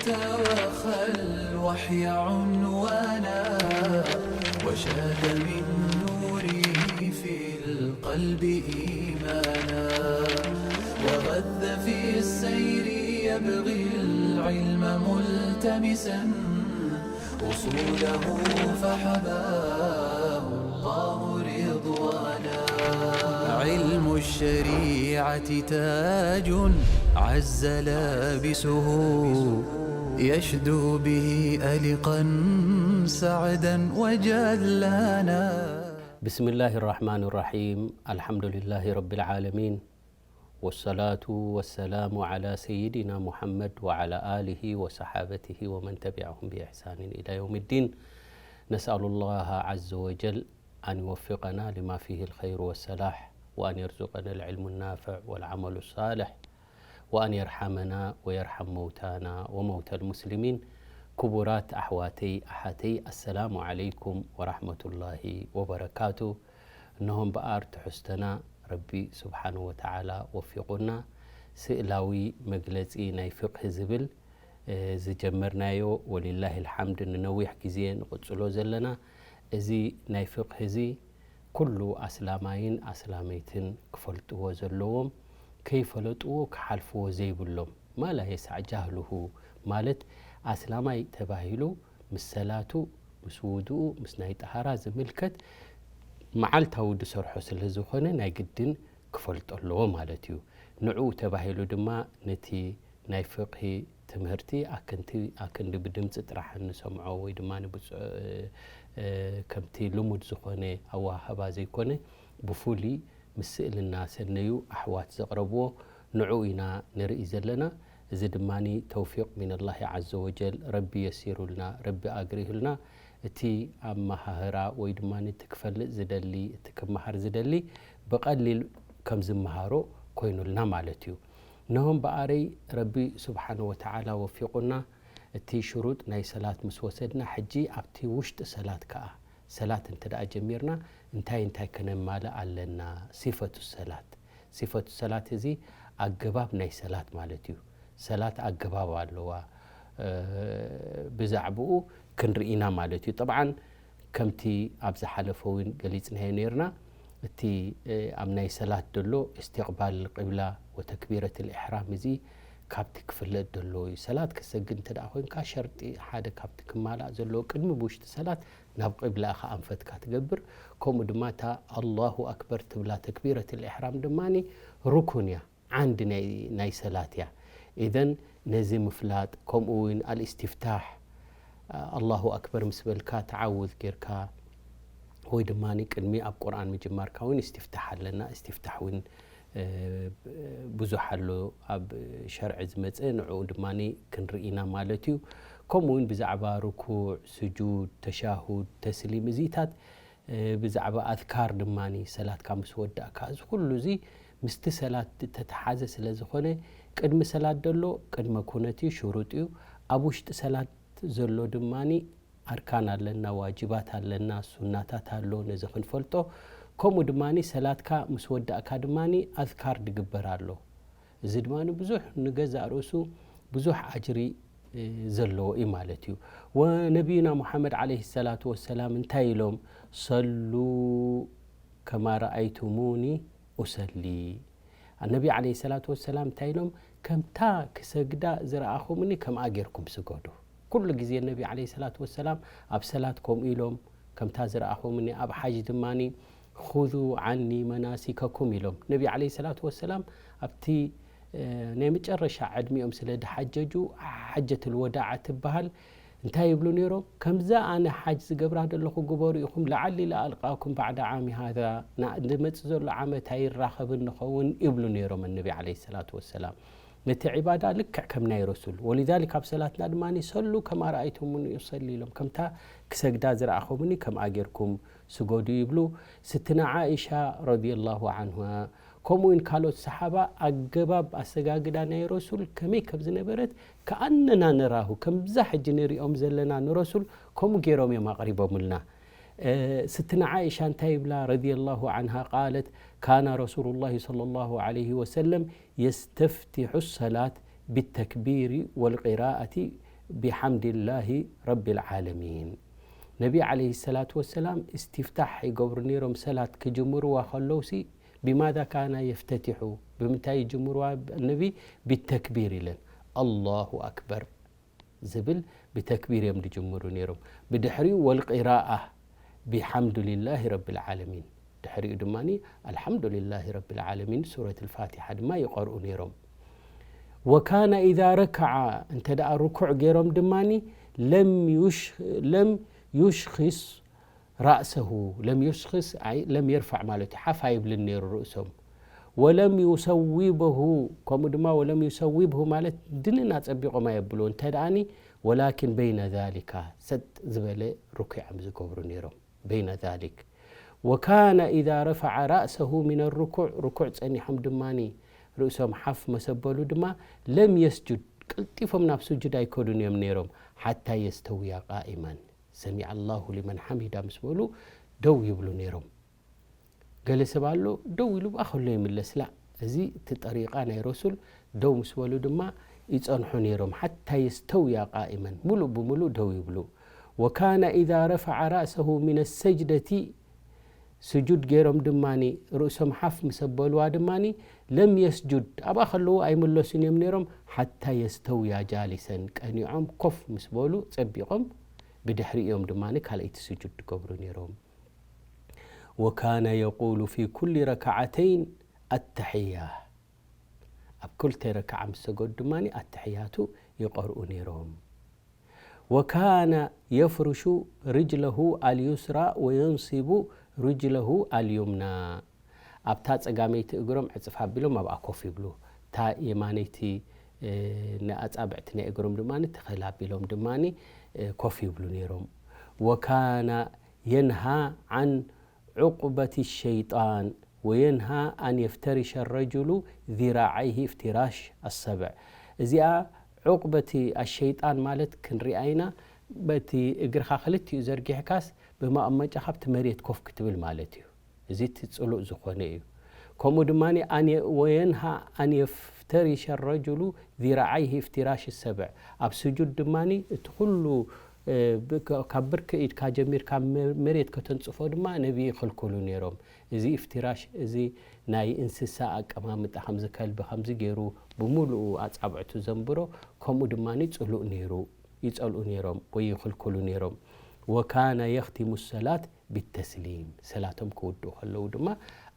توخى الوحي عنوانا، وشاد من نوره في القلب إيمانا، وغذ في السير يبغي العلم ملتمسا، أصوله فحباه الله رضوانا. علم الشريعة تاج عز لابسه، يشدو به ألقا سعدا وجلانا. بسم الله الرحمن الرحيم. الحمد لله رب العالمين. والصلاة والسلام على سيدنا محمد وعلى آله وصحابته ومن تبعهم بإحسان إلى يوم الدين. نسأل الله عز وجل أن يوفقنا لما فيه الخير والصلاح، وأن يرزقنا العلم النافع والعمل الصالح، وأن يرحمنا ويرحم موتانا وموتى المسلمين. ክቡራት ኣሕዋተይ ኣሓተይ፣ ኣሰላሙ ዓለይኩም ወራሕመቱላሂ ወበረካቱ። እነሆ እምበኣር ትሕዝቶና ረቢ ስብሓንሁ ወተዓላ ወፊቑና፣ ስእላዊ መግለጺ ናይ ፍቕሂ ዝብል፣ እ፣ ዝጀመርናዮ፣ ወሊላሂ ልሓምድ፣ ንነዊሕ ግዜ ንቕጽሎ ዘለና። እዚ ናይ ፍቕሂ እዚ ኩሉ ኣስላማይን ኣስላመይትን ክፈልጥዎ ዘለዎም፣ ከይፈለጥዎ ክሓልፍዎ ዘይብሎም፣ ማ ላ የሳዕ ጃህልሁ፣ ማለት ኣስላማይ ተባሂሉ ምስ ሰላቱ፣ ምስ ውዱኡ፣ ምስ ናይ ጠሃራ ዝምልከት መዓልታዊ ዝሰርሖ ስለ ዝኾነ ናይ ግድን ክፈልጦ ኣለዎ ማለት እዩ። ንዕኡ ተባሂሉ ድማ ነቲ ናይ ፍቕሂ ትምህርቲ ኣክንቲ-፣ ኣክንዲ ብድምፂ ጥራሕ እንሰምዖ ወይ ድማ ንብፁዕ፣ እ፣ እ፣ ከምቲ ልሙድ ዝኾነ ኣወሃህባ ዘይኮነ፣ ብፍሉይ ምስ ስእሊ እናሰነዩ ኣሕዋት ዘቕረብዎ ንዕኡ ኢና ንርኢ ዘለና። እዚ ድማ ተውፊቕ ሚነላሂ ዓዘ ወጀል፣ ረቢ የሲሩልና፣ ረቢ ኣግሪሁልና። እቲ ኣመሃህራ ወይ ድማ እቲ ክፈልጥ ዝደሊ፣ እቲ ክመሃር ዝደሊ ብቐሊል ከም ዝመሃሮ ኮይኑልና ማለት እዩ። እነሆ እምበኣረይ ረቢ ስብሓነ ወተዓላ ወፊቑና፣ እቲ ሽሩጥ ናይ ሰላት ምስ ወሰድና፣ ሕጂ ኣብቲ ውሽጢ ሰላት ከኣ፣ ሰላት እንተ ደኣ ጀሚርና፣ እንታይ እንታይ ከነማልእ ኣለና? ሲፈቱ ሰላት። ሲፈቱ ሰላት እዚ ኣገባብ ናይ ሰላት ማለት እዩ። ሰላት ኣገባብ ኣለዋ፣ እ፣ ብዛዕባኡ ክንርኢ ኢና ማለት እዩ። ጠብዓን ከምቲ ኣብ ዝሓለፈ እውን ገሊጽናዮ ነይርና፣ እቲ፣ እ፣ ኣብ ናይ ሰላት ዘሎ እስትቕባል ቂብላ ወተክቢረት ልኢሕራም እዚ ካብቲ ክፍለጥ ዘለዎ እዩ። ሰላት ክሰግድ እንተ ደኣ ኮይንካ ሸርጢ ሓደ ካብቲ ክማላእ ዘለዎ ቅድሚ ብውሽጢ ሰላት ናብ ቂብላ ኢኻ ኣንፈትካ ትገብር። ከምኡ ድማ እታ ኣላሁ ኣክበር ትብላ ተክቢረት ልኢሕራም ድማ ሩኩን እያ፣ ዓንዲ ናይ፣ ናይ ሰላት እያ። ኢዘን ነዚ ምፍላጥ፣ ከምኡ እውን ኣልእስትፍታሕ፣ ኣላሁ ኣክበር ምስ በልካ ተዓውዝ ጌርካ፣ ወይ ድማ ቅድሚ ኣብ ቁርኣን ምጅማርካ እውን እስትፍታሕ ኣለና። እስትፍታሕ እውን፣ እ፣ ብዙሕ ኣሎ ኣብ ሸርዒ ዝመፀ፣ ንዕኡ ድማ ክንርኢ ኢና ማለት እዩ። ከምኡ እውን ብዛዕባ ርኩዕ፣ ስጁድ፣ ተሻሁድ፣ ተስሊም እዚታት፣ እ፣ ብዛዕባ ኣዝካር ድማ ሰላትካ ምስ ወዳእካ፣ እዚ ኩሉ እዚ ምስቲ ሰላት ዝተተሓዘ ስለ ዝኾነ፣ ቅድሚ ሰላት ዘሎ ቅድመ ኩነት እዩ፣ ሽሩጥ እዩ። ኣብ ውሽጢ ሰላት ዘሎ ድማ ኣርካን ኣለና፣ ዋጅባት ኣለና፣ ሱናታት ኣሎ፣ ነዚ ክንፈልጦ። ከምኡ ድማ ሰላትካ ምስ ወዳእካ ድማ ኣዝካር ድግበር ኣሎ። እዚ ድማ ብዙሕ ንገዛእ ርእሱ ብዙሕ ኣጅሪ፣ እ፣ ዘለዎ እዩ ማለት እዩ። ወነቢዩና ሙሓመድ ዓለይሂ ሰላቱ ወሰላም እንታይ ኢሎም? "ሰሉ ከማ ረኣይቱሙኒ ኡሰሊ." ነቢ ዓለይሂ ሰላቱ ወሰላም እንታይ ኢሎም? "ከምታ ክሰግዳ ዝረኣኹምኒ ከምኣ ጌርኩም ስገዱ።" ኩሉ ግዜ ነቢ ዓለይሂ ሰላቱ ወሰላም ኣብ ሰላት ከምኡ ኢሎም፣ "ከምታ ዝረኣኹምኒ"፣ ኣብ ሓጅ ድማ "ኹዙ ዓኒ መናሲከኩም" ኢሎም። ነቢ ዓለይሂ ሰላቱ ወሰላም ኣብቲ፣ እ፣ ናይ መጨረሻ ዕድሚኦም ስለ ድሓጀጁ፣ ሓጀቱል ወዳዕ ትበሃል፣ እንታይ ይብሉ ነይሮም? "ከምዛ ኣነ ሓጅ ዝገብራ ዘለኹ ግበሩ ኢኹም፣ ለዓሊ ለኣልቃኩም ባዕዳ ዓሚ ሃዛ፣ ና-፣ ዝመጽእ ዘሎ ዓመት ኣይራኸብን ንኸውን" ይብሉ ነይሮም ነቢ ዓለይሂ ሰላቱ ወሰላም። ነቲ ዒባዳ ልክዕ ከም ናይ ረሱል። ወሊዛሊክ ኣብ ሰላትና ድማ "ሰሉ ከማ ረኣይቱሙኒ ኡሰሊ" ኢሎም፣ "ከምታ ክሰግዳ ዝረኣኹምኒ ከምኣ ጌርኩም ስገዱ" ይብሉ። ስትና ዓኢሻ ረዲየላሁ ዓንሃ፣ ከምኡ እውን ካልኦት ሰሓባ ኣገባብ ኣሰጋግዳ ናይ ረሱል ከመይ ከም ዝነበረት፣ "ከኣነና ነራሁ፣ ከምዛ ሕጂ ንሪኦም ዘለና ንረሱል ከምኡ ገይሮም እዮም ኣቕሪቦምልና።" እ፣ ስትና ዓኢሻ እንታይ ይብላ? ረዲየላሁ ዓንሃ ቃለት፣ "ካነ ረሱሉላሂ ሰለላሁ ዓለይሂ ወሰለም የስተፍቲሑ ሰላት ብተክቢሪ ወልቂራአቲ ቢሓምድላሂ ረቢል ዓለሚን። ነቢ ዓለይሂ ሰላቱ ወሰላም እስትፍታሕ ይገብሩ ነይሮም። ሰላት ክጅምርዋ ከለውሲ ቢማዛ ካና የፍተቲሑ፣ ብምንታይ ይጅምርዋ ነቢ? ቢተክቢር ኢለን፣ ኣላሁ ኣክበር ዝብል ብተክቢር እዮም ዝጅምሩ ነይሮም። ብድሕሪኡ ወልቂራኣ ቢሓምዱሊላሂ ረቢል ዓለሚን፣ ድሕሪኡ ድማ ኣልሓምዱሊላሂ ረቢል ዓለሚን ሱረት ልፋቲሓ ድማ ይቐርኡ ነይሮም። ወካነ ኢዛ ረከዓ፣ እንተ ደኣ ርኩዕ ገይሮም ድማ ለም ዩሽ- ለም ዩሽኺስ ራእሰሁ፣ ለም ዩሽኺስ ኣይ ለም የርፋዕ ማለት እዩ፣ ሓፍ ኣይብልን ነይሩ ርእሶም። ወለም ዩሰዊበሁ፣ ከምኡ ድማ ወለም ዩሰዊብሁ ማለት ድንን ኣጸቢቖም ኣየብልዎ እንተ ደኣኒ፣ ወላኪን በይነ ዛሊካ፣ ሰጥ ዝበለ ርኩዕ እዮም ዝገብሩ ነይሮም። በይነ ዛሊክ። ወካነ ኢዛ ረፈዐ ራእሰሁ ሚነ ርኩዕ፣ ርኩዕ ጸኒሖም ድማኒ ርእሶም ሓፍ መሰበሉ ድማ ለም የስጁድ፣ ቀልጢፎም ናብ ስጁድ ኣይከዱን እዮም ነይሮም። ሓታ የስተውያ ቃኢመን፣ ሰሚዐ ኣላሁ ሊመን ሓሚዳ ምስ በሉ ደው ይብሉ ነይሮም። ገለ ሰብ ኣሎ ደው ኢሉ ብኣ ከሎ ይምለስ። ላ፣ እዚ እቲ ጠሪቃ ናይ ረሱል፣ ደው ምስ በሉ ድማ ይጸንሑ ነይሮም። ሓታ የስተውያ ቃኢመን፣ ሙሉእ ብሙሉእ ደው ይብሉ። ወካነ ኢዛ ረፈዐ ራእሰሁ ሚነ ሰጅደቲ፣ ስጁድ ገይሮም ድማኒ ርእሶም ሓፍ ምስ ኣበልዋ ድማኒ ለም የስጁድ፣ ኣብኣ ከለዉ ኣይምለሱን እዮም ነይሮም። ሓታ የስተውያ ጃሊሰን፣ ቀኒዖም ኮፍ ምስ በሉ ጸቢቖም ብድሕሪ እዮም ድማኒ ካልኣይቲ ስጁድ ዝገብሩ ነይሮም። ወካነ የቁሉ ፊ ኩሊ ረክዓተይን ኣተሕያ፣ ኣብ ክልተ ረክዓ ምስ ሰገዱ ድማ ኣተሕያቱ ይቐርኡ ነይሮም። ወካነ የፍርሹ ርጅለሁ ኣልዩስራ ወየንሲቡ ርጅለሁ ኣልዩምና፣ ኣብታ ጸጋመይቲ እግሮም ዕጽፍ ኣቢሎም ኣብኣ ኮፍ ይብሉ፣ እታ የማነይቲ ንኣጻብዕቲ ናይ እግሮም ድማ ተኸል ኣቢሎም ድማ ኮፍ ይብሉ ነይሮም። ወካነ የንሃ ዓን ዑቅበት ሸይጣን ወየንሃ ኣን የፍተሪሸ ረጅሉ ዚራዓይሂ እፍትራሽ ኣሰብዕ። እዚኣ ዑቅበት ኣሸይጣን ማለት ክንሪኣ ኢና፣ በቲ እግርኻ ክልቲኡ ዘርጊሕካስ ብመቐመጫ ካብቲ መሬት ኮፍ ክትብል ማለት እዩ። እዚ እቲ ጽሉእ ዝኾነ እዩ። ከምኡ ድማ ኣን የ- ወየንሃ ኣን የፍተሪሸ ረጅሉ ዚራዓይሂ እፍትራሽ ሰብዕ፣ ኣብ ስጁድ ድማ እቲ ኩሉ እ፣ ብ- ከ- ካብ ብርኪ ኢድካ ጀሚርካ መ- መሬት ከተንጽፎ ድማ ነቢ ይኽልክሉ ነይሮም። እዚ እፍትራሽ እዚ ናይ እንስሳ ኣቀማምጣ ከምዚ ከልቢ ከምዚ ገይሩ ብምሉኡ ኣጻብዕቱ ዘንብሮ፣ ከምኡ ድማ ጽሉእ ነይሩ፣ ይጸልኡ ነይሮም ወይ ይኽልክሉ ነይሮም። ወካነ የኽቲሙ ሰላት ብተስሊም፣ ሰላቶም ክውድኡ ከለዉ ድማ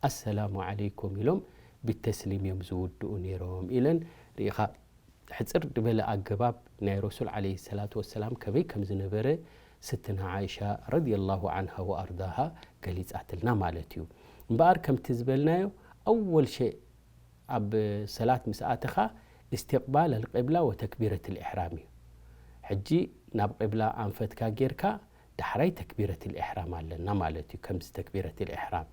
ኣሰላሙ ዓለይኩም ኢሎም ብተስሊም እዮም ዝውድኡ ነይሮም ኢለን ርኢኻ። ሕጽር ዝበለ ኣገባብ ናይ ረሱል ዓለይሂ ሰላቱ ወሰላም ከመይ ከም ዝነበረ ስትና ዓኢሻ ረዲየላሁ ዓንሃ ወኣርዳሃ ገሊጻትልና ማለት እዩ። እምበኣር ከምቲ ዝበልናዮ ኣወል ሸእ ኣብ ሰላት ምስ ኣተኻ እስትቕባል ኣልቂብላ ወተክቢረት ልኢሕራም እዩ። ሕጂ ናብ ቂብላ ኣንፈትካ ጌርካ ዳሕራይ ተክቢረት ልኢሕራም ኣለና ማለት እዩ። ከምዚ ተክቢረት ልኢሕራም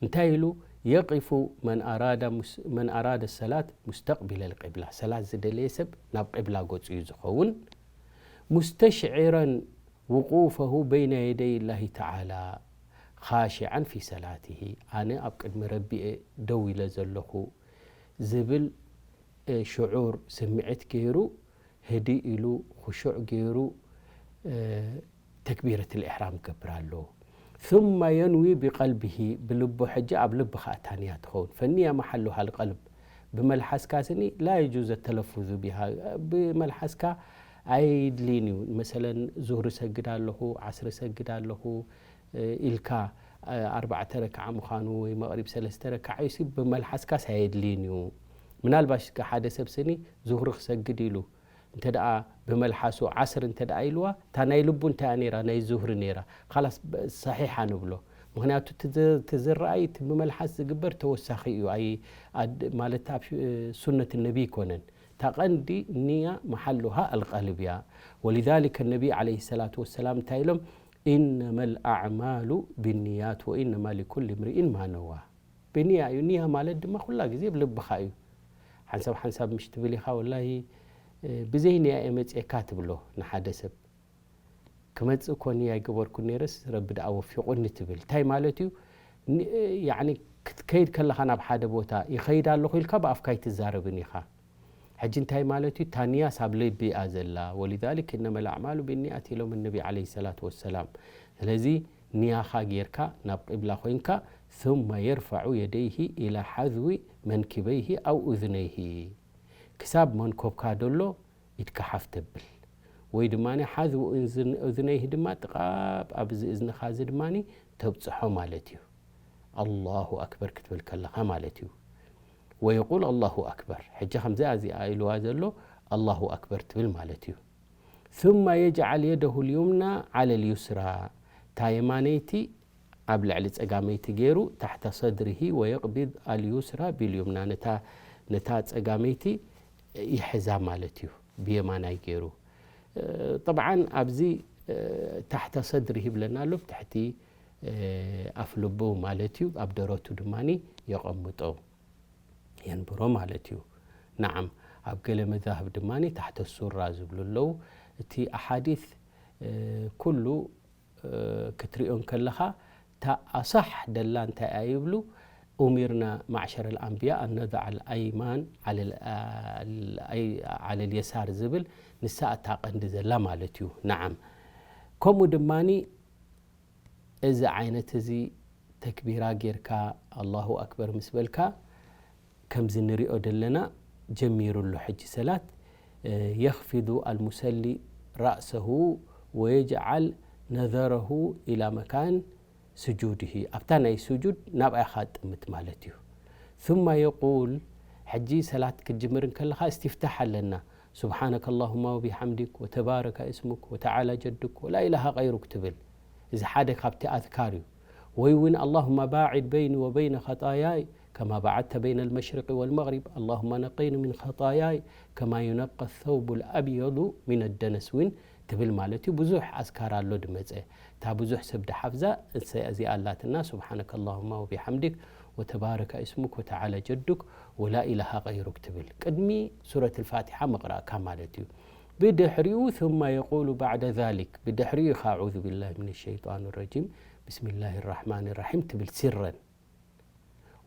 እንታይ ኢሉ? የቂፉ መን ኣራደ ሙስ- መን ኣራደ ሰላት ሙስተቅቢለ ልቂብላ፣ ሰላት ዝደለየ ሰብ ናብ ቂብላ ገጹ እዩ ዝኸውን። ሙስተሽዒረን ውቁፈሁ በይነ የደይ ላሂ ተዓላ ኻሽዓን ፊ ሰላትሂ፣ ኣነ ኣብ ቅድሚ ረቢኤ ደው ኢለ ዘለኹ ዝብል ሽዑር ስምዒት ገይሩ ህድእ ኢሉ፣ ኹሹዕ ገይሩ ተክቢረት ልኢሕራም ክገብር ኣለዎ። ثم ينوي بقلبه، ብልቡ። ሕጂ ኣብ ልብኻ እታ ንያ ትኸውን። فالنية محلها القلب። ብመልሓስካ ስኒ لا يجوز التلفظ بها، ብመልሓስካ ኣየድልይን እዩ። መሰለን ዙህሪ ሰግድ ኣለኹ፣ ዓስሪ ሰግድ ኣለኹ ኢልካ ኣርባዕተ ረክዓ ምዃኑ ወይ መቕሪብ ሰለስተ ረክዓ እዩ ሲ ብመልሓስካስ ኣየድልይን እዩ። ምናልባሽ ከ ሓደ ሰብ ስኒ ዙህሪ ክሰግድ ኢሉ እንተ ደኣ ብመልሓሱ ዓስር እንተ ደኣ ኢልዋ፣ እታ ናይ ልቡ እንታይ እያ ነይራ? ናይ ዙህሪ ነይራ። ኻላስ ሰሒሓ ንብሎ። ምኽንያቱ እቲ ዝ- እቲ ዝረኣይ እቲ ብመልሓስ ዝግበር ተወሳኺ እዩ። ኣይ ኣድ- ማለት ኣብ ሽ- ሱነት ነቢ ኣይኮነን። እታ ቀንዲ ንያ መሓሉሃ ኣልቀልብ እያ። ወሊዛሊከ ነቢ ዓለይሂ ሰላቱ ወሰላም እንታይ ኢሎም? ኢነማ ልኣዕማሉ ብንያት ወኢነማ ሊኩል እምርኢን ማ ነዋ። ብንያ እዩ። ንያ ማለት ድማ ኩላ ግዜ ብልብኻ እዩ። ሓንሳብ ሓንሳብ ምሽ ትብል ኢኻ፣ ወላሂ ብዘይ ንያ እየ መፅኤካ ትብሎ ንሓደ ሰብ። ክመፅእ እኮ ንያ ኣይገበርኩን ነይረስ ረቢ ደኣ ወፊቑኒ ትብል። እንታይ ማለት እዩ? ን- ያዕኒ ክትከይድ ከለኻ ናብ ሓደ ቦታ ይኸይድ ኣለኹ ኢልካ ብኣፍካ ኣይትዛረብን ኢኻ። ሕጂ እንታይ ማለት እዩ? እታ ንያስ ኣብ ልቢ እያ ዘላ። ወሊዛሊክ እነመ ልኣዕማሉ ቢንያት ኢሎም ነቢ ዓለይሂ ሰላቱ ወሰላም። ስለዚ ንያኻ ጌርካ ናብ ቂብላ ኮይንካ ثم يرفع يديه إلى حذو منكبيه أو أذنيه ክሳብ መንኮብካ ደሎ ኢድካ ሓፍ ተብል ወይ ድማ ሓዝው እዝነይህ ድማ ጥቓብ ኣብዚ እዝንኻ እዚ ድማ ተብፅሖ ማለት እዩ። ኣላሁ ኣክበር ክትብል ከለኻ ማለት እዩ። ወየቁል ኣላሁ ኣክበር። ሕጂ ከምዚኣ እዚኣ ኢልዋ ዘሎ ኣላሁ ኣክበር ትብል ማለት እዩ። ثم يجعل يده اليمنى على اليسرى እታ የማነይቲ ኣብ ልዕሊ ጸጋመይቲ ገይሩ ታሕተ ሰድሪሂ ወየቅቢድ ኣልዩስራ ቢልዩምና ነታ ነታ ጸጋመይቲ ይሕዛ ማለት እዩ ብየማናይ ገይሩ። ጠብዓን ኣብዚ ታሕተ ሰድሪ ይብለና ኣሎ ብትሕቲ ኣፍልቡ ማለት እዩ ኣብ ደረቱ ድማ የቐምጦ የንብሮ ማለት እዩ። ናዓም ኣብ ገለ መዛህብ ድማ ታሕተ ሱራ ዝብሉ ኣለዉ። እቲ ኣሓዲት ኩሉ ክትሪኦ እንከለኻ እታ ኣሳሕ ደላ እንታይ እያ ይብሉ ኡሚርና ማዕሸር ኣልኣንብያ ኣነዳዕ ኣልኣይማን ዓለ ልየሳር ዝብል ንሳ እታ ቀንዲ ዘላ ማለት እዩ። ናዓም ከምኡ ድማኒ እዚ ዓይነት እዚ ተክቢራ ጌርካ ኣላሁ ኣክበር ምስ በልካ ከምዚ ንሪኦ ደለና ጀሚሩ ኣሎ ሕጂ ሰላት የኽፊዱ ኣልሙሰሊ ራእሰሁ ወየጅዓል ነዘረሁ ኢላ መካን ስጁድሂ ኣብታ ናይ ስጁድ ናብኣ ኢኻ ጥምት ማለት እዩ። ثم يقول ሕጂ ሰላት ክትጅምር እንከለኻ እስትፍታሕ ኣለና سبحانك اللهم وبحمدك وتبارك اسمك وتعالى جدك ولا إله غيرك ትብል እዚ ሓደ ካብቲ ኣዝካር እዩ። ወይ እውን اللهم باعد بيني وبين خطاياي كما بعدت بين المشرق والمغرب اللهم نقني من خطاياي كما ينقى الثوب الأبيض من الدنس እውን ትብል ማለት እዩ። ብዙሕ ኣዝካር ኣሎ ድመፀ እታ ብዙሕ ሰብ ድሓፍዛ እዚኣ ኣላትና سبحانك اللهم وبحمدك وتبارك اسمك وتعالى جدك ولا إله غيرك ትብል ቅድሚ ሱረት الفاتحة ምቕራእካ ማለት እዩ። ብድሕሪኡ ثم يقول بعد ذلك ብድሕሪኡ ኢኻ أعوذ بالله من الشيطان الرجيم بسم الله الرحمن الرحيم ትብል ሲረን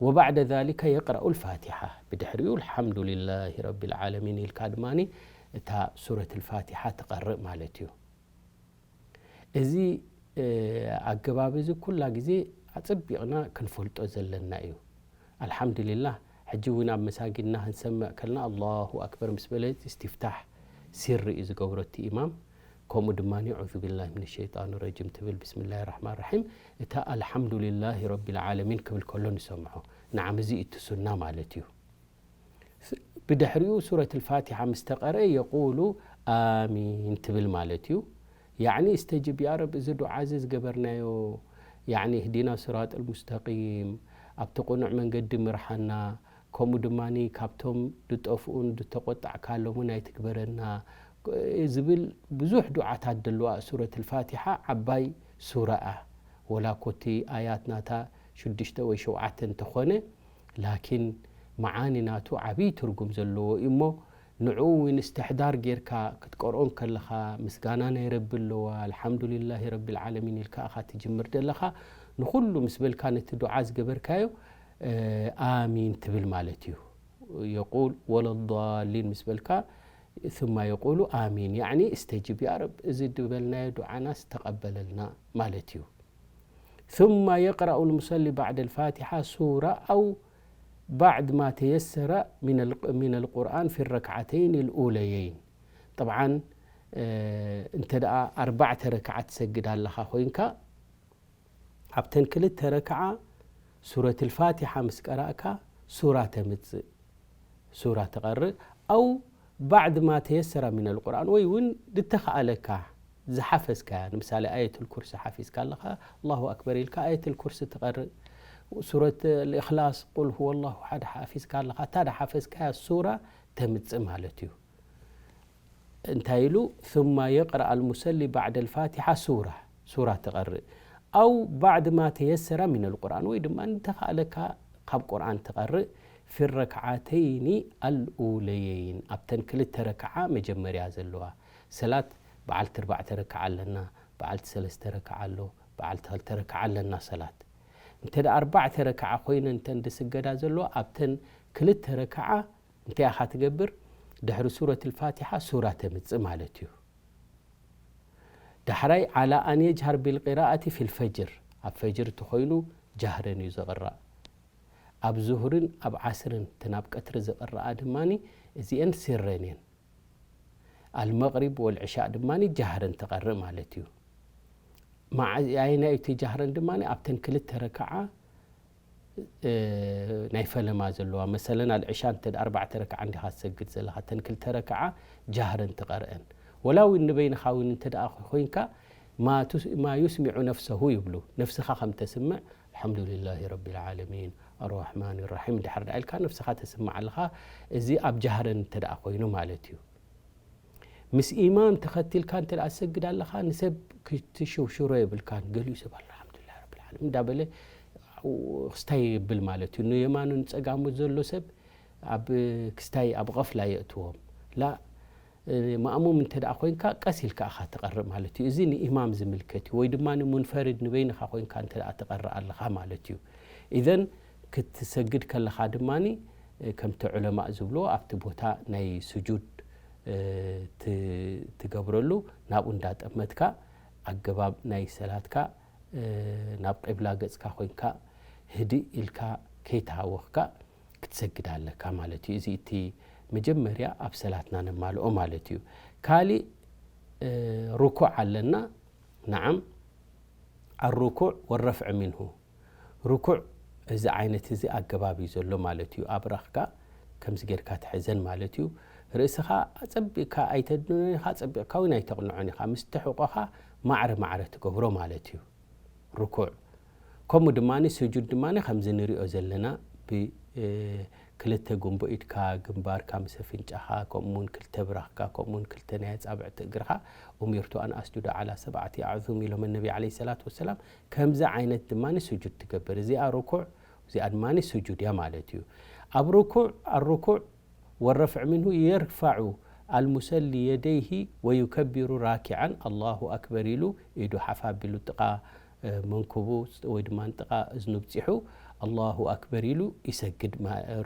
وبعد ذلك يقرأ الفاتحة ብድሕሪኡ الحمد لله رب العالمين ኢልካ ድማ እታ ሱረት الفاتحة ትቐርእ ማለት እዩ። እዚ ኣገባብ እዚ ኩላ ግዜ ኣጸቢቕና ክንፈልጦ ዘለና እዩ። ኣልሓምዱሊላህ ሕጂ እውን ኣብ መሳጊድና ክንሰምዕ ከልና ኣላሁ ኣክበር ምስ በለ እስትፍታሕ ሲሪ እዩ ዝገብሮ እቲ ኢማም። ከምኡ ድማ ዑዙ ቢላሂ ሚነ ሸይጣን ረጂም ትብል ብስሚላሂ ራሕማን ራሒም እታ ኣልሓምዱሊላሂ ረቢል ዓለሚን ክብል ከሎ ንሰምዖ። ንዓም እዚ እቲ ሱና ማለት እዩ። ብድሕሪኡ ሱረት ልፋቲሓ ምስ ተቐርአ የቁሉ ኣሚን ትብል ማለት እዩ። ያዕኒ እስተጅብ ያ ረብ እዚ ዱዓ እዚ ዝገበርናዮ ያዕኒ እህዲና ስራጥ ልሙስተቂም ኣብቲ ቅኑዕ መንገዲ ምርሓና ከምኡ ድማ ካብቶም ዝጠፍኡን ዝተቆጣዕካሎምን ኣይትግበረና ዝብል ብዙሕ ዱዓታት ዘለዋ ሱረት ልፋቲሓ ዓባይ ሱራ እያ። ወላ ኮቲ ኣያት ናታ ሽዱሽተ ወይ ሸውዓተ እንተኾነ ላኪን መዓኒ ናቱ ዓብዪ ትርጉም ዘለዎ እዩ እሞ ንዕኡ እውን እስትሕዳር ጌርካ ክትቀርኦን ከለኻ ምስጋና ናይ ረቢ ኣለዋ ኣልሓምዱሊላሂ ረቢል ዓለሚን ኢልካ ኢኻ ትጅምር ዘለኻ። ንኹሉ ምስ በልካ ነቲ ዱዓ ዝገበርካዮ ኣሚን ትብል ማለት እዩ። የቁል ወለዳሊን ምስ በልካ ثم يقول ኣሚን ያዕኒ እስተጅብ ያ ረብ እዚ ዝበልናዮ ዱዓናስ ተቐበለልና ማለት እዩ። ثم يقرأ المصلي بعد الفاتحة سورة أو بعض ما تيسر من القرآن في الركعتين الأوليين. طبعا እንተ ደኣ ኣርባዕተ ረክዓት ትሰግድ ኣለኻ ኮይንካ ኣብተን ክልተ ረክዓ ሱረት ልፋቲሓ ምስ ቀራእካ ሱራ ተምጽእ ሱራ ትቐርእ ኣው ባዕድ ማ ተየሰረ ሚን ልቁርኣን ወይ እውን ዝተኸኣለካ ዝሓፈዝካያ ንምሳሌ ኣየት ልኩርሲ ሓፊዝካ ኣለኻ ኣላሁ ኣክበር ኢልካ ኣየት ልኩርሲ ትቐርእ ሱረት ልእክላስ ቁል ሁወ ላሁ ሓድ ሓፊዝካ ኣለኻ እታ ድሓፈዝካያ ሱራ ተምጽእ ማለት እዩ እንታይ ኢሉ ثم يقرأ المصلي بعد الفاتحة سورة ሱራ ትቐርእ أو بعض ما تيسر من القرآن ወይ ድማ እንተኸኣለካ ካብ ቁርኣን ትቐርእ في الركعتين الأوليين ኣብተን ክልተ ረክዓ መጀመርያ ዘለዋ ሰላት በዓልቲ ኣርባዕተ ረክዓ ኣለና በዓልቲ ሰለስተ ረክዓ ኣሎ በዓልቲ ክልተ ረክዓ ኣለና ሰላት እንተ ኣርባዕተ ረክዓ ኮይነ እንተ ዝስገዳ ዘለዋ ኣብተን ክልተ ረክዓ እንታይ ኢኻ ትገብር ድሕሪ ሱረት ልፋቲሓ ሱራ ተምጽእ ማለት እዩ። ዳሕራይ ዓላ ኣን የጅሃር ቢልቂራኣቲ ፊልፈጅር፣ ኣብ ፈጅር ተኾይኑ ጃህረን እዩ ዝቕራእ። ኣብ ዙህርን ኣብ ዓስርን እቲ ናብ ቀትሪ ዝቕረኣ ድማ እዚአን ሲረን እየን። ኣልመቕሪብ ወልዕሻእ ድማ ጃህረን ትቐርእ ማለት እዩ። ኣየናይ እቲ ጃህረን ድማ ኣብተን ክልተ ረክዓ ናይ ፈለማ ዘለዋ መሰለን ኣልዕሻ እንተ ኣርባዕተ ረክዓ እንዲኻ ትሰግድ ዘለኻ እተን ክልተ ረክዓ ጃህረን ትቐርአን። ወላ እውን ንበይንኻ እውን እንተ ደኣ ኮይንካ ማ ዩስሚዑ ነፍሰሁ ይብሉ፣ ነፍስኻ ከም ተስምዕ ኣልሓምዱሊላሂ ረቢል ዓለሚን ኣርራሕማን ራሒም ድሓር ደኣ ኢልካ ነፍስኻ ተስምዕ ኣለኻ። እዚ ኣብ ጃህረን እንተ ደኣ ኮይኑ ማለት እዩ። ምስ ኢማም ተኸቲልካ እንተ ደኣ ትሰግድ ኣለኻ ንሰብ ክትሽውሽሮ የብልካን። ገሊኡ ሰብ ኣሎ ኣልሓምዱሊላሂ ረቢል ዓለሚን እንዳበለ ክስታይ የብል ማለት እዩ። ንየማኑ ንጸጋሙ ዘሎ ሰብ ኣብ ክስታይ ኣብ ቐፍላ የእትዎም። ላ ማእሙም እንተ ደኣ ኮይንካ ቀስ ኢልካ ኢኻ ትቐርእ ማለት እዩ። እዚ ንኢማም ዝምልከት እዩ። ወይ ድማ ንሙንፈሪድ ንበይንኻ ኮይንካ እንተ ደኣ ትቐርእ ኣለኻ ማለት እዩ። ኢዘን ክትሰግድ ከለኻ ድማ ከምቲ ዑለማእ ዝብልዎ ኣብቲ ቦታ ናይ ስጁድ ትገብረሉ ናብኡ እንዳጠመትካ ኣገባብ ናይ ሰላትካ ናብ ቂብላ ገጽካ ኮይንካ ህድእ ኢልካ ከይተሃወኽካ ክትሰግድ ኣለካ ማለት እዩ። እዚ እቲ መጀመርያ ኣብ ሰላትና ነማልኦ ማለት እዩ። ካሊእ ርኩዕ ኣለና። ነዓም ኣርኩዕ ወረፍዕ ሚንሁ። ርኩዕ እዚ ዓይነት እዚ ኣገባብ እዩ ዘሎ ማለት እዩ። ኣብራኽካ ከምዚ ጌርካ ትሕዘን ማለት እዩ። ርእስኻ ኣጸቢቕካ ኣይተድንኖን ኢኻ፣ ኣጸቢቕካ እውን ኣይተቕንዖን ኢኻ። ምስ ትሕቆኻ ማዕረ ማዕረ ትገብሮ ማለት እዩ። ርኩዕ ከምኡ ድማ ስጁድ ድማ ከምዚ ንሪኦ ዘለና ብክልተ ጉንቦ ኢድካ ግንባርካ ምስ ኣፍንጫኻ ከምኡውን ክልተ ብራኽካ ከምኡውን ክልተ ናይ ኣጻብዕቲ እግርኻ ኡሚርቱ ኣን ኣስጁደ ዓላ ሰብዓቲ ኣዕዙም ኢሎም ነቢ ዓለይሂ ሰላቱ ወሰላም። ከምዚ ዓይነት ድማ ስጁድ ትገብር። እዚኣ ርኩዕ፣ እዚኣ ድማ ስጁድ እያ ማለት እዩ። ኣብ ርኩዕ ኣርኩዕ ወረፍዕ ሚንሁ የርፋዑ ኣልሙሰሊ የደይሂ ወዩከቢሩ ራኪዓን ኣላሁ ኣክበር ኢሉ ኢዱ ሓፍ ኣቢሉ ጥቓ መንኩቡ ወይ ድማ ጥቓ እዝኑ ብፂሑ ኣላሁ ኣክበር ኢሉ ይሰግድ፣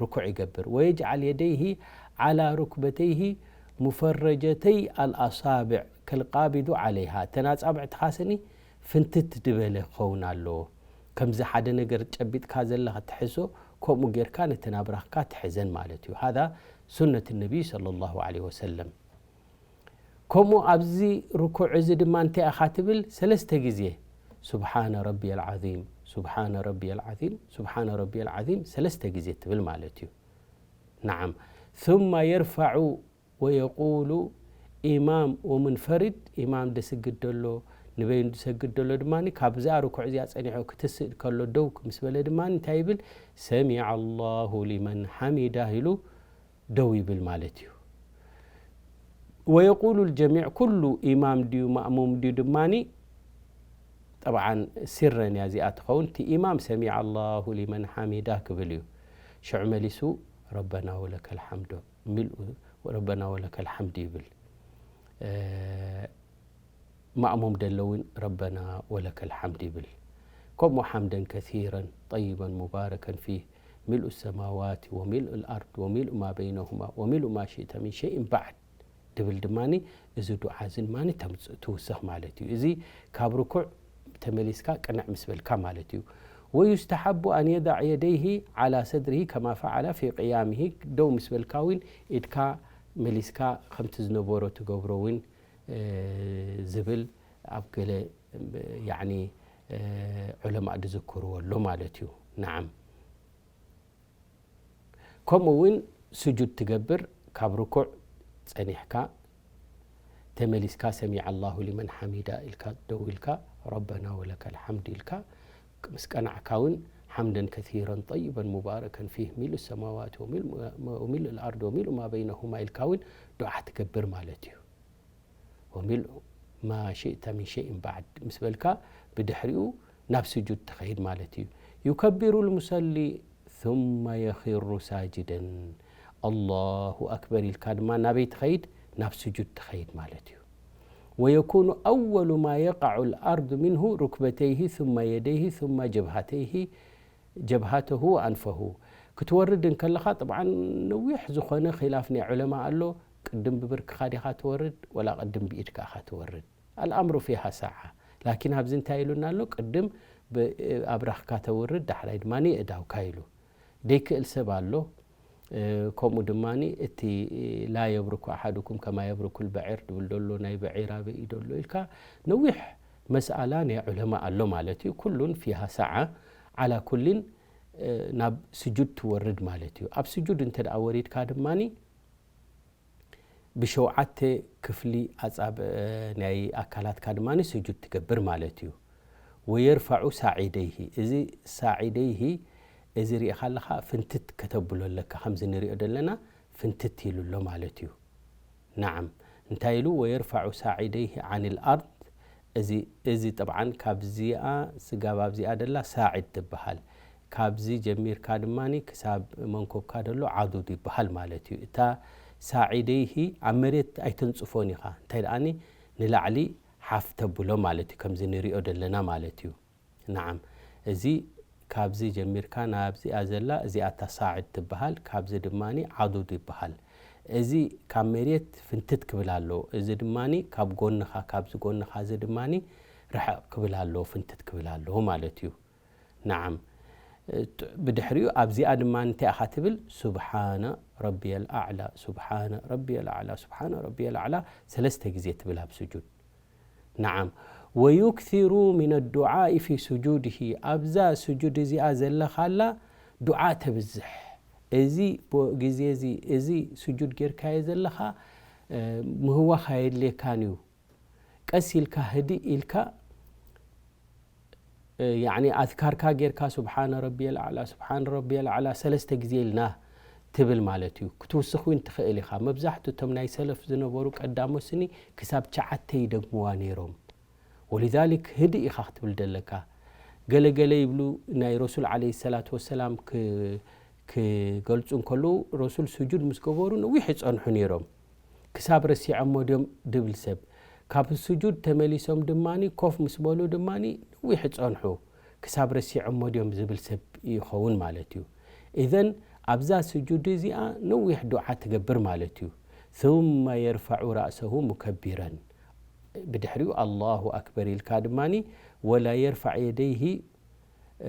ርኩዕ ይገብር። ወየጅዓል የደይሂ ዓላ ሩክበተይሂ ሙፈረጀተይ ኣልኣሳብዕ ከልቃቢዱ ዓለይሃ። እተን ኣጻብዕትኻ ስኒ ፍንትት ድበለ ክኸውን ኣለዎ። ከምዚ ሓደ ነገር ጨቢጥካ ዘለኻ ትሕዞ፣ ከምኡ ጌርካ ነተን ኣብራኽካ ትሕዘን ማለት እዩ። ሃዛ ሱነት ነቢይ ሰለላሁ ዐለይሂ ወሰለም። ከምኡ ኣብዚ ርኩዕ እዚ ድማ እንታይ ኢኻ ትብል? ሰለስተ ግዜ ሱብሓነ ረቢየል ዓዚም፣ ሱብሓነ ረቢየል ዓዚም፣ ሱብሓነ ረቢየል ዓዚም ሰለስተ ግዜ ትብል ማለት እዩ። ነዓም። ثم يرفع ويقول ኢማም ወሙንፈሪድ፣ ኢማም ደስግድ ደሎ ንበይኑ ዝሰግድ ደሎ ድማ ካብዛ ርኩዕ እዚኣ ጸኒሑ ክትስእ ከሎ ደው ምስ በለ ድማ እንታይ ይብል? ሰሚዐ ኣላሁ ሊመን ሓሚዳህ ኢሉ ደው ይብል ማለት እዩ። ወየቁሉ ልጀሚዕ፣ ኩሉ ኢማም ድዩ ማእሙም ድዩ ድማኒ ጠብዓን ሲረን እያ እዚኣ ትኸውን። እቲ ኢማም ሰሚዐ ኣላሁ ሊመን ሓሚዳ ክብል እዩ። ሽዑ መሊሱ ረበና ወለከል ሓምዶ፣ ሚልኡ ረበና ወለከል ሓምድ ይብል። ማእሙም ደሎ እውን ረበና ወለከል ሓምድ ይብል። ከምኡ ሓምደን ከሲረን ጠይበን ሙባረከን ፊህ ሚልኡ ሰማዋት ወሚልኡ ልኣርድ ወሚልኡ ማ በይነሁማ ወሚልኡ ማ ሽእተ ሚን ሸይን ባዕድ ድብል ድማ እዚ ዱዓ እዚ ድማ ትውስኽ ማለት እዩ። እዚ ካብ ርኩዕ ተመሊስካ ቅንዕ ምስ በልካ ማለት እዩ። ወዩስተሓቡ ኣን የዳዕ የደይሂ ዓላ ሰድሪሂ ከማ ፈዓላ ፊ ቅያሚሂ፣ ደው ምስ በልካ እውን ኢድካ መሊስካ ከምቲ ዝነበሮ ትገብሮ እውን ዝብል ኣብ ገለ ያዕኒ ዑለማእ ዝዝክርዎ ኣሎ ማለት እዩ። ነዓም። ከምኡ እውን ስጁድ ትገብር፣ ካብ ርኩዕ ጸኒሕካ ተመሊስካ ሰሚዐ ኣላሁ ሊመን ሓሚዳ ኢልካ ደው ኢልካ ረበና ወለከል ሓምድ ኢልካ ምስ ቀናዕካ እውን ሓምደን ከሲረን ጠይበን ሙባረከን ፊህ ሚልኡ ሰማዋት ወሚልኡ ልኣርድ ወሚልኡ ማ በይነሁማ ኢልካ እውን ዱዓ ትገብር ማለት እዩ። ወሚልኡ ማ ሽእተ ሚን ሸይን ባዕድ ምስ በልካ ብድሕሪኡ ናብ ስጁድ ትኸይድ ማለት እዩ። ዩከቢሩ ልሙሰሊ ثم يخر ساجدا ኣላሁ ኣክበር ኢልካ ድማ ናበይ ትኸይድ? ናብ ስጁድ ትኸይድ ማለት እዩ። ويكون أول ما يقع الأرض منه ركبتيه ثم يديه ثم جبهتيه جبهته وأنفه ክትወርድ እንከለኻ ጥብዓን ነዊሕ ዝኾነ ኺላፍ ናይ ዑለማ ኣሎ። ቅድም ብብርክኻ ዲኻ ትወርድ ወላ ቅድም ብኢድካ ኢኻ ትወርድ? ኣልኣምሩ ፊሃ ሳዓ። ላኪን ኣብዚ እንታይ ኢሉና ኣሎ? ቅድም ብ-፣ ኣብራኽካ ተውርድ፣ ዳሕራይ ድማ የእዳውካ ኢሉ። ደይክእል ሰብ ኣሎ። እ፣ ከምኡ ድማ እቲ ላ የብርኩ ኣሓዱኩም ከማ የብርኩ ልበዒር ድብል ደሎ ናይ በዒር ኣበይ እዩ ደሎ ኢልካ ነዊሕ መስኣላ ናይ ዑለማ ኣሎ ማለት እዩ። ኩሉን ፊሃ ሳዓ። ዓላ ኩሊን፣ እ፣ ናብ ስጁድ ትወርድ ማለት እዩ። ኣብ ስጁድ እንተ ደኣ ወሪድካ ድማ ብሸውዓተ ክፍሊ ኣጻብዕ ናይ ኣካላትካ ድማ ስጁድ ትገብር ማለት እዩ። ወየርፋዑ ሳዒደይሂ፣ እዚ ሳዒደይሂ እዚ ሪኢኻ ኣለኻ፣ ፍንትት ከተብሎ ኣለካ፣ ከምዚ ንሪኦ ዘለና ፍንትት ኢሉ ኣሎ ማለት እዩ። ናዓም፣ እንታይ ኢሉ? ወየርፋዑ ሳዒደይሂ ዓን ልኣርድ፣ እዚ፣ እዚ ጠብዓን ካብዚኣ ስጋብ ኣብዚኣ ደላ ሳዒድ ትበሃል። ካብዚ ጀሚርካ ድማ ክሳብ መንኮብካ ደሎ ዓዱድ ይበሃል ማለት እዩ። እታ ሳዒደይሂ ኣብ መሬት ኣይተንጽፎን ኢኻ። እንታይ ደኣኒ ንላዕሊ ሓፍ ተብሎ ማለት እዩ፣ ከምዚ ንሪኦ ደለና ማለት እዩ። ናዓም፣ እዚ ካብዚ ጀሚርካ ናብዚኣ ዘላ፣ እዚኣ እታ ሳዕድ ትበሃል፣ ካብዚ ድማ ዓዱድ ይበሃል። እዚ ካብ መሬት ፍንትት ክብል ኣለዎ። እዚ ድማ ካብ ጎንኻ፣ ካብዚ ጎንኻ እዚ ድማ ርሕቕ ክብል ኣለዎ፣ ፍንትት ክብል ኣለዎ ማለት እዩ። ናዓም። እ፣ ጥ-፣ ብድሕሪኡ ኣብዚኣ ድማ እንታይ ኢኻ ትብል? ሱብሓነ ረቢየል ኣዕላ፣ ሱብሓነ ረቢየል ኣዕላ፣ ሱብሓነ ረቢየል ኣዕላ ሰለስተ ግዜ ትብል ኣብ ስጁድ። ናዓም። ወዩክሲሩ ሚነ ዱዓኢ ፊ ሱጁድሂ፣ ኣብዛ ስጁድ እዚኣ ዘለኻላ ዱዓ ተብዝሕ። እዚ ቦ-፣ ግዜ እዚ፣ እዚ ስጁድ ጌርካዮ ዘለኻ፣ እ፣ ምህዋኽ ኣየድልየካን እዩ። ቀስ ኢልካ ህድእ ኢልካ፣ እ፣ ያዕኒ ኣዝካርካ ጌርካ ሱብሓነ ረቢየል ኣዕላ፣ ሱብሓነ ረቢየል ኣዕላ ሰለስተ ግዜ ኢልና ትብል ማለት እዩ። ክትውስኽ እውን ትኽእል ኢኻ። መብዛሕትኡ እቶም ናይ ሰለፍ ዝነበሩ ቀዳሞት ስኒ ክሳብ ትሽዓተ ይደግምዋ ነይሮም። ወሊዛሊክ ህድእ ኢኻ ክትብል ደለካ። ገለ ገለ ይብሉ ናይ ረሱል ዓለይሂ ሰላቱ ወሰላም ክ-፣ ክገልጹ እንከለዉ ረሱል ስጁድ ምስ ገበሩ ነዊሕ ይጸንሑ ነይሮም። ክሳብ ረሲዖሞ ድዮም ድብል ሰብ። ካብ ስጁድ ተመሊሶም ድማ ኮፍ ምስ በሉ ድማ ነዊሕ ይጸንሑ። ክሳብ ረሲዖሞ ድዮም ዝብል ሰብ ይኸውን ማለት እዩ። ኢዘን ኣብዛ ስጁድ እዚኣ ነዊሕ ዱዓ ትገብር ማለት እዩ። ثم يرفع رأسه مكبرا። ብድሕሪኡ ኣላሁ ኣክበር ኢልካ ድማ ወላ የርፋዕ የደይሂ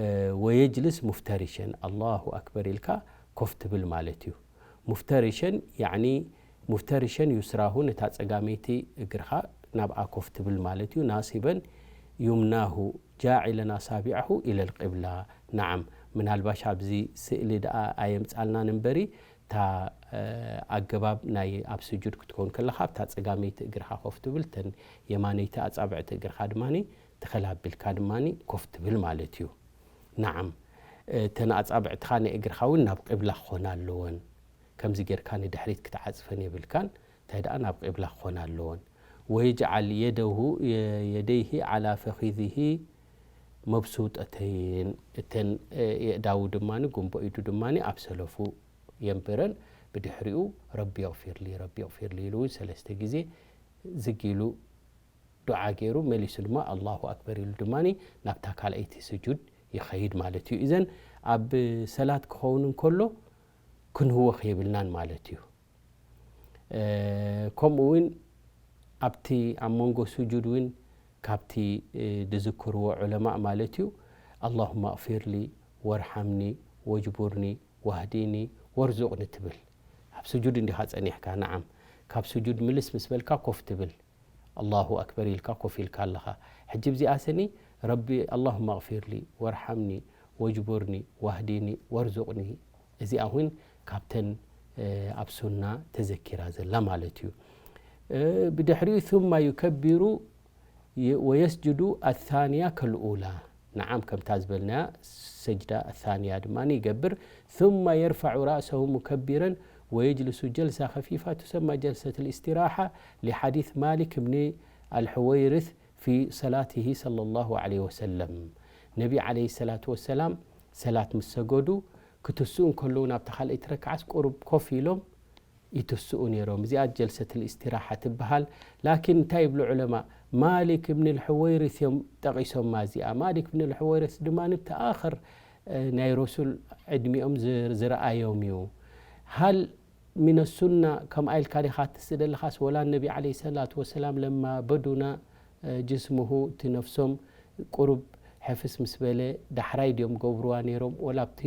እ፣ ወየጅልስ ሙፍተሪሸን፣ ኣላሁ ኣክበር ኢልካ ኮፍ ትብል ማለት እዩ። ሙፍተሪሸን፣ ያዕኒ ሙፍተሪሸን ዩስራሁ፣ ነታ ጸጋመይቲ እግርኻ ናብኣ ኮፍ ትብል ማለት እዩ። ናሲበን ዩምናሁ ጃዒለን ኣሳቢዐሁ ኢለል ቂብላ። ነዓም፣ ምናልባሽ ኣብዚ ስእሊ ደኣ ኣየምጻልናን እምበሪ፣ እታ፣ እ፣ ኣገባብ ናይ ኣብ ስጁድ ክትከውን ከለኻ፣ ኣብታ ጸጋመይቲ እግርኻ ኮፍ ትብል፣ እተን የማነይቲ ኣጻብዕቲ እግርኻ ድማ ትኸል ኣቢልካ ድማ ኮፍ ትብል ማለት እዩ። ነዓም፣ እተን ኣጻብዕትኻ ናይ እግርኻ እውን ናብ ቂብላ ክኾና ኣለወን። ከምዚ ጌርካ ንድሕሪት ክትዓጽፈን የብልካን። እንታይ ደኣ ናብ ቂብላ ክኾና ኣለወን። ወየጅዓል የደሁ፣ የ-፣ የደይሂ ዓላ ፈኺዝሂ መብሱጠተይን። እተን፣ እ፣ የእዳዉ ድማ፣ ጉንቦ ኢዱ ድማ ኣብ ሰለፉ የንብረን። ብድሕሪኡ ረቢ የቕፊርሊ፣ ረቢ የቕፊርሊ ኢሉ እውን ሰለስተ ግዜ ዝግ ኢሉ ዱዓ ገይሩ መሊሱ ድማ ኣላሁ ኣክበር ኢሉ ድማ ናብታ ካልኣይቲ ስጁድ ይኸይድ ማለት እዩ። እዘን ኣብ ሰላት ክኸውን እንከሎ ክንህወኽ የብልናን ማለት እዩ። እ፣ ከምኡ እውን ኣብቲ ኣብ መንጎ ስጁድ እውን ካብቲ፣ እ፣ ዝዝክርዎ ዑለማእ ማለት እዩ፣ ኣላሁመ ኣቕፊርሊ ወርሓምኒ ወጅቡርኒ ዋህዲኒ ወርዙቕኒ ትብል። ኣብ ስጁድ እንዲኻ ጸኒሕካ፣ ነዓም። ካብ ስጁድ ምልስ ምስ በልካ ኮፍ ትብል። ኣላሁ ኣክበር ኢልካ ኮፍ ኢልካ ኣለኻ። ሕጂ እዚኣ ስኒ ረቢ ኣላሁመ ኣቕፊርሊ ወርሓምኒ ወጅቡርኒ ዋህዲኒ ወርዙቕኒ። እዚኣ እውን ካብተን፣ እ፣ ኣብ ሱና ተዘኪራ ዘላ ማለት እዩ። እ፣ ብድሕሪኡ ثم يكبر ي-، ويسجد الثانية كالأولى. نعم، ከምታ ዝበልናያ ሰጅዳ الثانية ድማ ይገብር። ثم يرفع رأسه مكبرا ويجلس جلسة خفيفة تسمى جلسة الاستراحة لحديث مالك بن الحويرث في صلاته صلى الله عليه وسلم. ነቢ ዓለይሂ ሰላቱ ወሰላም ሰላት ምስ ሰገዱ ክትስኡ እንከለዉ ናብታ ካልኣይቲ ረክዓስ ቁሩብ ኮፍ ኢሎም ይትስኡ ነይሮም። እዚኣ ጀልሰት ልእስትራሓ ትበሃል። ላኪን እንታይ ይብሉ ዑለማ? ማሊክ እብን ልሕወይርስ እዮም ጠቒሶማ እዚኣ። ማሊክ እብን ልሕወይርስ ድማ እቲ ኣኽር፣ እ፣ ናይ ረሱል ዕድሚኦም ዝ-፣ ዝረኣዮም እዩ። ሃል ሚነ ሱና ከምኣ ኢልካ ዲኻ ትስደለኻስ ወላ ነቢ ዓለይሂ ሰላቱ ወሰላም ለማ በዱና ጅስሙሁ እቲ ነፍሶም ቁሩብ ሕፍስ ምስ በለ ዳሕራይ ድዮም ገብርዋ ነይሮም ወላ ኣብቲ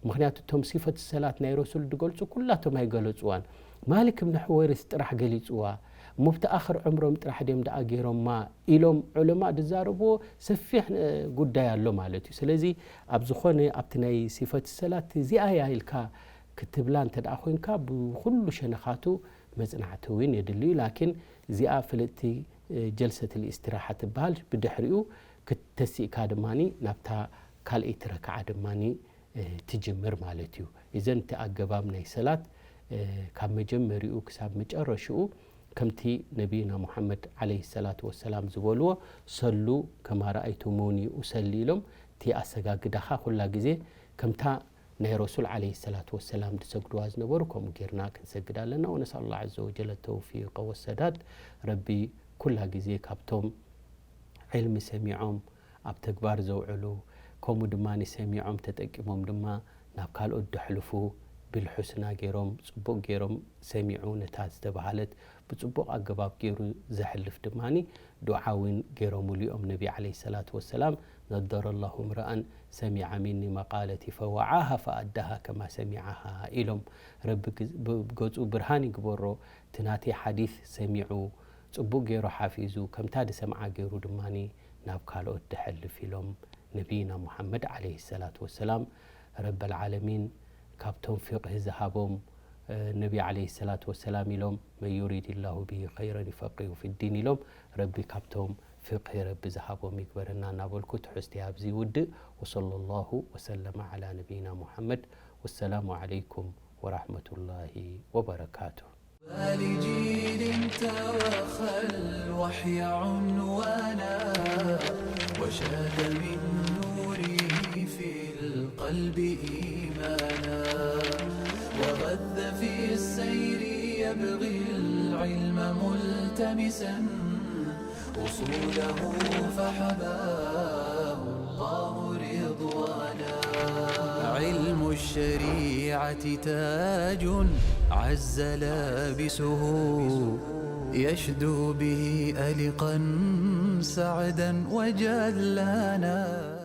ምክንያቱ እቶም ሲፈት ሰላት ናይ ረሱል ድገልፁ ኩላቶም ኣይገለፅዋን ማሊክ እብኒ ሕወይርስ ጥራሕ ገሊፅዋ እሞ ብቲ ኣኽር ዕምሮም ጥራሕ ድዮም ደኣ ገይሮማ ኢሎም ዑለማ ድዛረብዎ ሰፊሕ ጉዳይ ኣሎ ማለት እዩ ስለዚ ኣብ ዝኾነ ኣብቲ ናይ ሲፈት ሰላት እዚኣ እያ ኢልካ ክትብላ እንተ ደኣ ኮይንካ ብኩሉ ሸነኻቱ መጽናዕቲ እውን የድሊ እዩ ላኪን እዚኣ ፍልጥቲ ጀልሰት ልእስትራሓ ትበሃል ብድሕሪኡ ክትተሲእካ ድማ ናብታ ካልኣይቲ ረክዓ ድማ ትጅምር ማለት እዩ እዘን እቲ ኣገባብ ናይ ሰላት ካብ መጀመሪኡ ክሳብ መጨረሽኡ ከምቲ ነቢና ሙሓመድ ዓለይሂ ሰላቱ ወሰላም ዝበልዎ ሰሉ ከማ ረኣይቱሙኒ ኡሰሊ ኢሎም እቲ ኣሰጋግዳኻ ኩላ ግዜ ከምታ ናይ ረሱል ዓለይሂ ሰላቱ ወሰላም ዝሰግድዋ ዝነበሩ ከምኡ ጌርና ክንሰግድ ኣለና ወነስኣል ላህ ዐዘ ወጀለ ተውፊቀ ወሰዳድ ረቢ ኩላ ግዜ ካብቶም ዕልሚ ሰሚዖም ኣብ ተግባር ዘውዕሉ ከምኡ ድማ ሰሚዖም ተጠቂሞም ድማ ናብ ካልኦት ደሕልፉ ቢልሑስና ገይሮም ፅቡቕ ገይሮም ሰሚዑ ነታ ዝተባሃለት ብፅቡቕ ኣገባብ ገይሩ ዘሕልፍ ድማ ዱዓ እውን ገይሮምሉ እዮም ነቢ ዓለይሂ ሰላቱ ወሰላም ነደረ ላሁ ምርኣን ሰሚዐ ሚኒ መቃለቲ ፈወዓሃ ፈኣዳሃ ከማ ሰሚዐሃ ኢሎም ረቢ ገፁ ብርሃን ይግበሮ እቲ ናተይ ሓዲስ ሰሚዑ ፅቡቕ ገይሩ ሓፊዙ ከምታ ድሰምዓ ገይሩ ድማ ናብ ካልኦት ደሐልፍ ኢሎም ነቢይና ሙሓመድ ዓለይሂ ሰላቱ ወሰላም ረበል ዓለሚን ካብቶም ፊቕሂ ዝሃቦም ነቢ ዓለይሂ ሰላቱ ወሰላም ኢሎም መን ዩሪድ ላሁ ብሂ ኸይረን ዩፈቂሁ ፊዲን ኢሎም ረቢ ካብቶም ፊቕሂ ረቢ ዝሃቦም ይግበረና እናበልኩ ትሕዝቲ ኣብዚ ውድእ ወሰለ ላሁ ወሰለመ ዓላ ነቢይና ሙሓመድ ወሰላሙ ዓለይኩም ወራሕመቱላሂ ወበረካቱ። لجيل توخى الوحي عنوانا وشاد من نوره في القلب إيمانا وغذ في السير يبغي العلم ملتمسا أصوله فحباه الله رضوانا. علم الشريعة تاج عز لابسه يشدو به ألقا سعدا وجلانا.